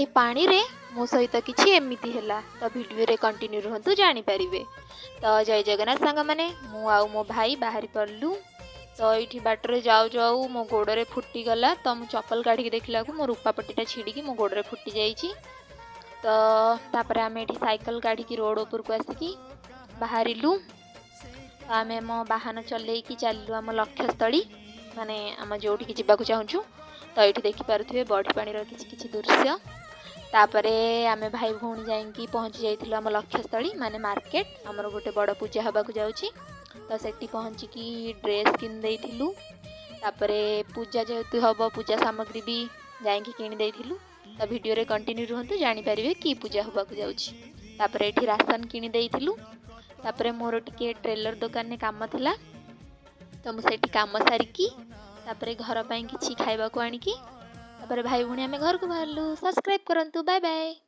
ଏ ପାଣିରେ ମୋ ସହିତ କିଛି ଏମିତି ହେଲା। ତ ଭିଡ଼ିଓରେ କଣ୍ଟିନ୍ୟୁ ରୁହନ୍ତୁ, ଜାଣିପାରିବେ। ତ ଜୟ ଜଗନ୍ନାଥ ସାଙ୍ଗମାନେ। ମୁଁ ଆଉ ମୋ ଭାଇ ବାହାରି ପଡ଼ିଲୁ। ତ ଏଇଠି ବାଟରେ ଯାଉ ଯାଉ ମୋ ଗୋଡ଼ରେ ଫୁଟିଗଲା। ତ ମୁଁ ଚପଲ କାଢ଼ିକି ଦେଖିଲାକୁ ମୋ ରୂପା ପଟିଟା ଛିଡ଼ିକି ମୋ ଗୋଡ଼ରେ ଫୁଟି ଯାଇଛି। ତ ତାପରେ ଆମେ ଏଠି ସାଇକେଲ କାଢ଼ିକି ରୋଡ଼ ଉପରକୁ ଆସିକି ବାହାରିଲୁ। ତ ଆମେ ଆମ ବାହାନ ଚଲେଇକି ଚାଲିଲୁ ଆମ ଲକ୍ଷ୍ୟସ୍ଥଳୀ, ମାନେ ଆମ ଯେଉଁଠିକି ଯିବାକୁ ଚାହୁଁଛୁ। ତ ଏଇଠି ଦେଖିପାରୁଥିବେ ବଢ଼ି ପାଣିର କିଛି କିଛି ଦୃଶ୍ୟ। ତାପରେ ଆମେ ଭାଇ ଭଉଣୀ ଯାଇକି ପହଞ୍ଚି ଯାଇଥିଲୁ ଆମ ଲକ୍ଷ୍ୟସ୍ଥଳୀ, ମାନେ ମାର୍କେଟ। ଆମର ଗୋଟେ ବଡ଼ ପୂଜା ହେବାକୁ ଯାଉଛି। ତ ସେଠି ପହଞ୍ଚିକି ଡ୍ରେସ୍ କିଣି ଦେଇଥିଲୁ। ତାପରେ ପୂଜା ଯେହେତୁ ହେବ, ପୂଜା ସାମଗ୍ରୀ ବି ଯାଇକି କିଣି ଦେଇଥିଲୁ। ତ ଭିଡ଼ିଓରେ କଣ୍ଟିନ୍ୟୁ ରୁହନ୍ତୁ, ଜାଣିପାରିବେ କି ପୂଜା ହେବାକୁ ଯାଉଛି। ତାପରେ ଏଠି ରାସନ କିଣି ଦେଇଥିଲୁ। ତାପରେ ମୋର ଟିକେ ଟ୍ରେଲର ଦୋକାନରେ କାମ ଥିଲା, ତ ମୁଁ ସେଠି କାମ ସାରିକି ତାପରେ ଘର ପାଇଁ କିଛି ଖାଇବାକୁ ଆଣିକି ତାପରେ ଭାଇ ଭଉଣୀ ଆମେ ଘରକୁ ବାହାରିଲୁ। ସବସ୍କ୍ରାଇବ୍ କରନ୍ତୁ। Bye bye.